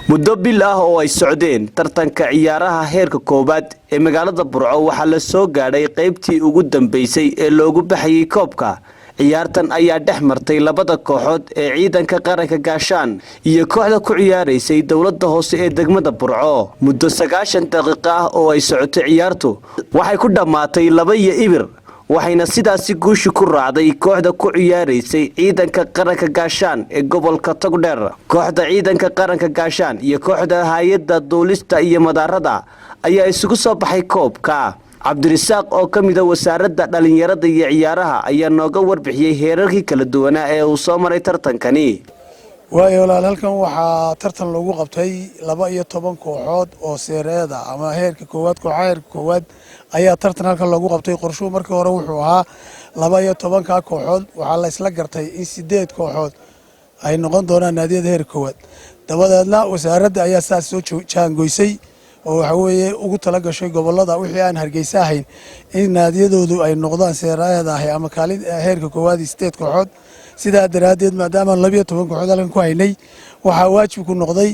Muddo bil ah oo ay socdeen tartanka ciyaaraha heerka koowaad ee magaalada Burco, waxaa la soo gaadhay qaybtii ugu dambeysay ee loogu baxayay koobka. Ciyaartan ayaa dhex martay labada kooxood ee Ciidanka Qaranka Gaashaan iyo kooxda ku ciyaaraysay Dowlada Hoose ee degmada Burco. Muddo 90 daqiiqo ah oo ay socotay ciyaartu, waxay ku dhammaatay 2-0, waxayna sidaasi guushi ku raacday kooxda ku ciyaaraysay Ciidanka Qaranka Gaashaan ee gobolka Togdheer. Kooxda Ciidanka Qaranka Gaashaan iyo kooxda Hay-adda Duulista iyo Madaarada ayaa isugu soo baxay koobka. Cabdirisaaq oo ka mida Wasaaradda Dhalinyarada iyo Ciyaaraha ayaa nooga warbixiyey heerarkii kala duwanaa ee uu soo maray tartankani. Waayo walaal, halkan waxaa tartan loogu qabtay 12 kooxood oo seereeda ama heerka koowaad. Kooxaha heerka koowaad ayaa tartan halkan loogu qabtay. Qorshuhu markii hore wuxuu ahaa 12-ka kooxood. Waxaa la isla gartay in sideed kooxood ay noqon doonaan naadiyada heerka koowaad. Dabadeedna wasaaradda ayaa saas soo jaangoysay oo waxa weeye ugu tala gashay gobolada wixii aan Hargeysa ahayn in naadiyadoodu ay noqdaan seereeda ahi ama kaalin heerka koowaad sideed kooxood. Sidaa daraaddeed, maadaama 12 kooxood halkan ku haynay, waxaa waajibku noqday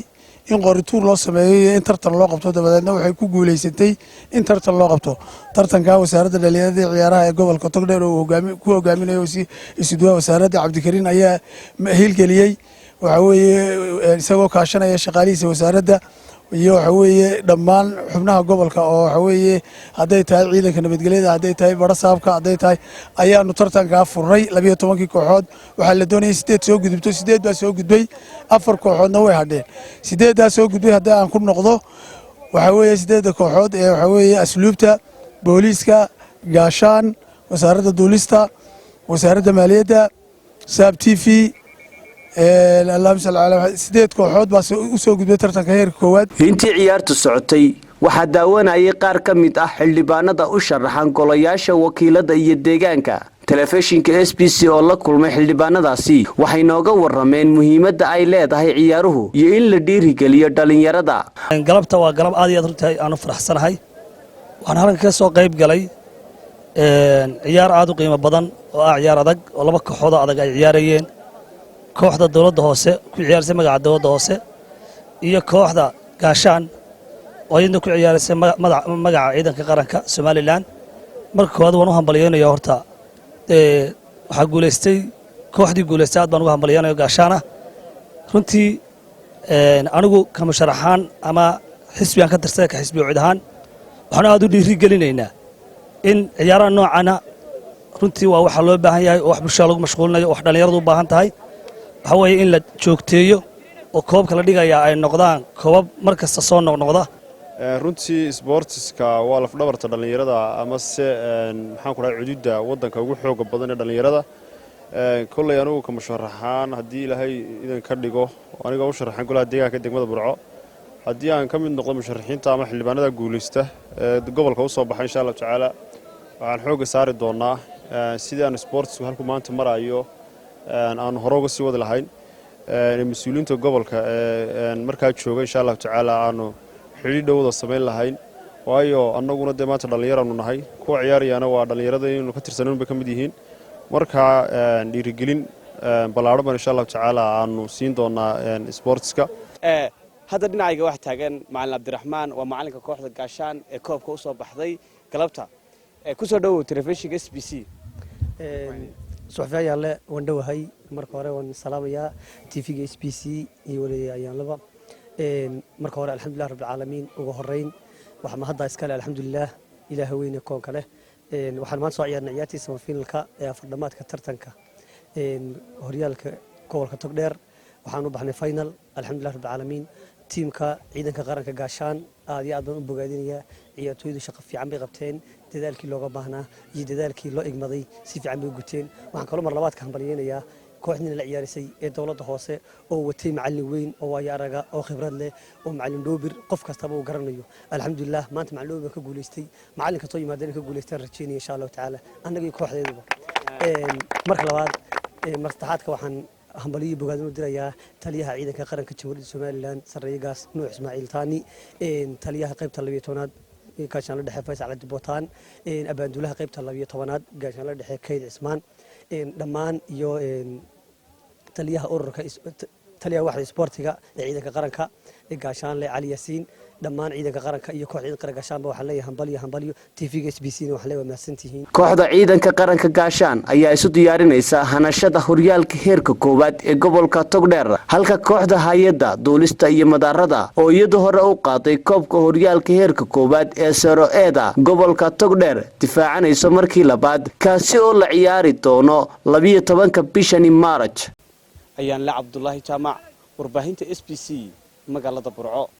in qorituur loo sameeyo iyo in tartan loo qabto. Dabadeedna waxay ku guuleysatay in tartan loo qabto. Tartanka Wasaaradda Dhalinyarada iyo Ciyaaraha ee gobolka Togdheer oo ku hogaaminayo isuduwaha wasaaradda Cabdikariin ayaa hilgeliyey, waxa weeye isagoo kaashanaya shaqaalihiisa wasaaradda iyo waxa weeye dhammaan xubnaha gobolka, oo waxa weeye hadday tahay ciidanka nabadgelyada, hadday tahay barasaabka, hadday tahay, ayaanu tartankaa furnay. 12-kii kooxood waxaa la doonayay sideed soo gudubto. Sideed baa soo gudbay, afar kooxoodna way hadheen. Sideeddaa soo gudbay haddii aan ku noqdo, waxaa weeye sideedda kooxood ee waxaa weeye Asluubta, Booliiska, Gaashaan, Wasaaradda Duulista, Wasaaradda Maaliyadda, Saab TV. Allahuma salli ala, sideed kooxood baa u soo gudbay tartanka heerka koowaad. Intii ciyaartu socotay waxaa daawanayay qaar ka mid ah xildhibaanada u sharaxan golayaasha wakiilada iyo deegaanka. Telefishinka SBC oo la kulmay xildhibaanadaasi waxay nooga warameen muhiimadda ay leedahay ciyaaruhu iyo in la dhiirigeliyo dhallinyarada. Galabta waa galab aad iyo aad runtii aan u faraxsanahay. Waxaan halkan ka soo qayb galay ciyaar aad u qiimo badan oo ah ciyaar adag oo laba kooxoodoo adag ay ciyaarayeen: kooxda Dowladda Hoose ku ciyaarisay magaca Dowladda Hoose iyo kooxda Gaashaan oo iyadna ku ciyaarisay magaca Ciidanka Qaranka Somaliland. Marka koowaad waan u hambalyeynaya horta. Waxaa guulaystay kooxdii guulaystay, aad baan uga hambalyeynaya, Gaashaan ah. Runtii anigu ka musharaxaan ama xisbigaan ka tirsan, ka xisbi cid ahaan, waxaanu aad u dhiiri gelinaynaa in ciyaaraha noocana runtii waa waxa loo baahan yahay oo wax bulshada lagu mashquulinayo oo wax dhallinyaradu u baahan tahay. Waxaa weeye in la joogteeyo oo koobabka la dhigayaa ay noqdaan koobab mar kasta soo noqnoqda. Runtii sboortiska waa lafdhabarta dhallinyarada, amase maxaan ku dhahay, cududda waddanka ugu xooga badan ee dhallinyarada. Kolley anugu ka musharaxaan, haddii Ilaahay idan ka dhigo, anigoo u sharaxan golaha deegaanka degmada Burco, haddii aan ka mid noqdo musharaxiinta ama xildhibaanada guulaysta ee gobolka u soo baxay, insha Allahu tacaala waxaan xoogga saari doonnaa sidii aan sboortisku halku maanta marayo aanu hore uga sii wadi lahayn. Mas-uuliyiinta gobolka ee markaa jooga, insha Allahu tacaala, aanu xidhiidh dhowda samayn lahayn, waayo annaguna dee maanta dhallinyaraanu nahay, kuwa ciyaarayaana waa dhallinyarada inaynu ka tirsanan bay ka mid yihiin. Marka dhiirigelin ballaadhan baan insha Allahu tacaala aanu siin doonaa sboortiska. Hadda dhinacayga waxaa taagan Macalin Cabdiraxmaan, waa macalinka kooxda Gaashaan ee koobka usoo baxday galabta. Kusoo dhowow telefishinka SBC. Suxufiya ayaale, waan dhowahay. Marka hore waan salaamayaa TV-ga SBC iyo weli ayaanlaba. Marka hore, alxamdulilah rabbilcaalamiin. Ugu horeyn waxaa mahadda iskale, alxamdulilah, Ilaaha weyne koonka leh. Waxaan maanta soo ciyaarnay ciyaartii semifinalka ee afardhamaadka tartanka horyaalka gobolka Togdheer. Waxaan u baxnay final, alxamdulilah rabbilcaalamiin. Tiimka Ciidanka Qaranka Gaashaan aad iyo aad baan u bogaadinayaa. Ciyaartooydu shaqo fiican bay qabteen. Dadaalkii looga baahnaa iyo dadaalkii loo igmaday si fiican bay u guteen. Waxaan kaloo mar labaad ka hambalyeynayaa kooxdiina la ciyaarisay ee Dowladda Hoose oo watay macallin weyn oo waayo araga oo khibrad leh oo Macallin Dhoobir qof kastaba uu garanayo. Alxamdulilah, maanta Macallin Dhoobir baan ka guulaystay. Macallin kastoo yimaadeen ka guulaystaan rajeynaya, insha Allahu tacaala, annaga iyo kooxdeeduba. Marka labaad, mar saddexaadka, waxaan hambaliyo bogaadin u dirayaa taliyaha Ciidanka Qaranka Jamhuuriyadda Somaliland, Sarreeye Gaas Nuux Ismaaciil Taani, taliyaha qaybta 12-aad, Gaashaanla Dhexe Faysal Cabdi Bootaan, abaanduulaha qaybta 12-aad, Gaashaanla Dhexe Kayd Cismaan, dhammaan, iyo taliyaha ururka Taliyaha waxda isboortiga ee ciidanka qaranka Gaashaanle Cali Yaasiin, dhammaan ciidanka qaranka iyo kooxda ciidanka qaranka Gaashaanba waxaan leeyahay hambalyo, hambalyo. TV-ga SBC na waxaan leeyahay mahadsantihiin. Kooxda ciidanka qaranka Gaashaan ayaa isu diyaarinaysa hanashada horyaalka heerka koowaad ee gobolka Togdheer, halka kooxda hay-adda duulista iyo madaarada oo iyadu hore u qaaday koobka horyaalka heerka koowaad ee Serie A-da gobolka Togdheer difaacanayso markii labaad, kaasi oo la ciyaari doono 12-ka bishani Maaraj. Ayaan la Cabdulaahi Jaamac, warbaahinta SBC, magaalada Burco.